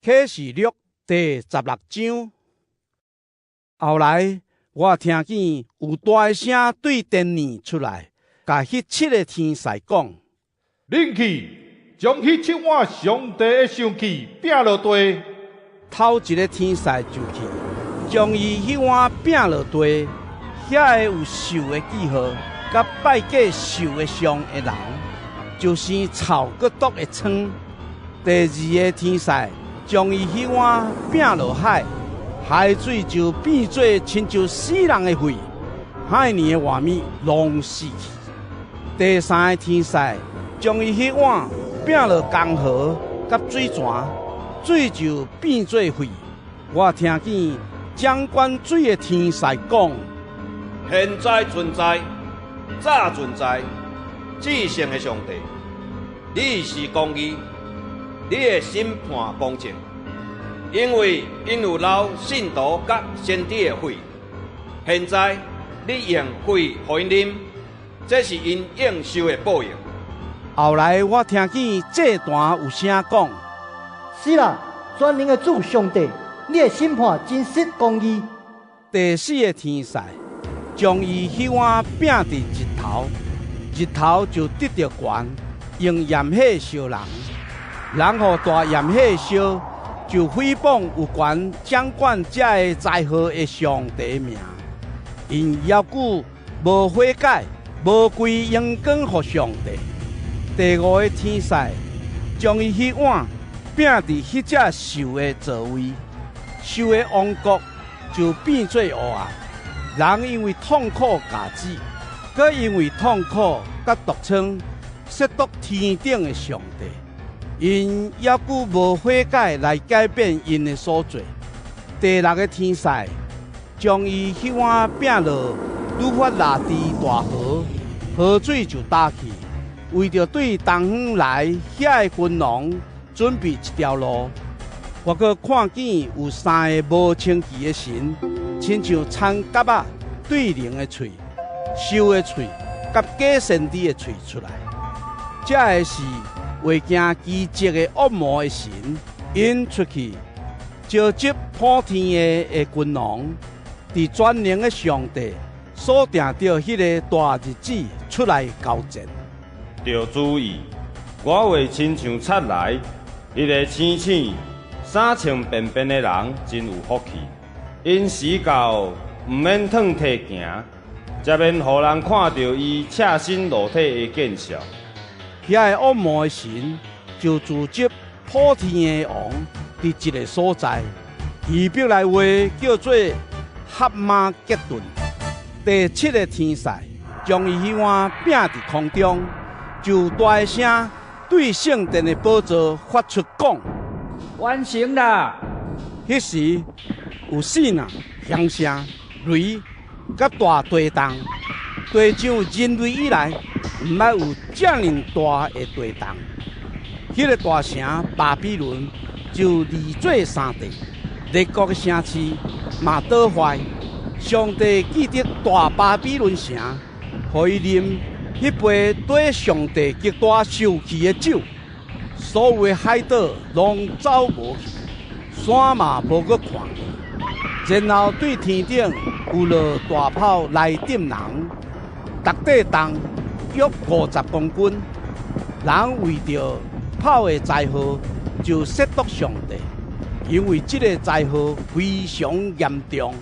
啟示錄第16章。後來我聽見有大聲對殿裡出來，共彼七个天使講：恁去，將彼七碗上帝的生氣拚落地。頭一个天使就去，將伊彼碗拚落地，遐个有獸的記號，佮拜過獸的像的人，就生臭閣毒的瘡。第二个天使將伊彼碗拚落海，海水就變做親像死人的血，海裡的活物攏死去。第三个天使將伊彼碗拚落江河佮水泉，水就變做血。我聽見掌管水的天使講：現在存在、早存在、至聖的上帝，你是公義，你的審判公正，因為𪜶有流聖徒佮先知的血，現在你用血予𪜶啉，這是𪜶應受的報應。後來我聽見祭壇有聲講：是啦，全能的主上帝，你的審判真實公義。第四个天使將伊彼碗拚佇日頭，日頭就得著權，用炎火燒人。人予大炎火燒，就誹謗有權掌管這个災禍的上帝名。𪜶猶閣無悔改，無歸榮光予上帝。第五个天使將伊彼碗拚佇彼隻獸的座位，獸的王國就變做黑暗。人因為痛苦共死，閣因為痛苦佮毒瘡，褻瀆天頂的上帝。𪜶猶閣無悔改來改變𪜶的所做。第六个天使將伊彼碗拚落幼發拉底大河，河水就焦去，為著對東方來遐个君王準備一條路。我閣看見有三个無清潔的神，親像田蛤仔對龍的喙、獸的喙，佮假先知的喙出來。這个是會行奇蹟的惡魔的神，𪜶出去召集普天下的君王，佇全能的上帝所定著彼个大日子出來交戰。著注意，我話親像賊來，彼个醒醒、衫穿便便的人真有福氣，𪜶時到毋免褪蹄行，才免予人看著伊赤身露體的見笑。遐个惡魔的神就組織普天的王佇一个所在，希伯來話叫做哈馬結頓。第七个天使將伊彼碗拚佇空中，就大聲對聖殿的寶座發出講：完成啦！彼時有四若響聲、雷佮大地動，地上人類以來毋捌有遮爾大的地動。彼个大城巴比倫就離做三塊，列國的城市嘛倒壞。上帝記得大巴比倫城，予伊啉彼杯對上帝極大受氣的酒。所有的海島攏走無去，山嘛無閣看見。然後對天頂有落大炮來擲人，逐塊重約50公斤。人為著炮的災禍，就褻瀆上帝，因為這个災禍非常嚴重。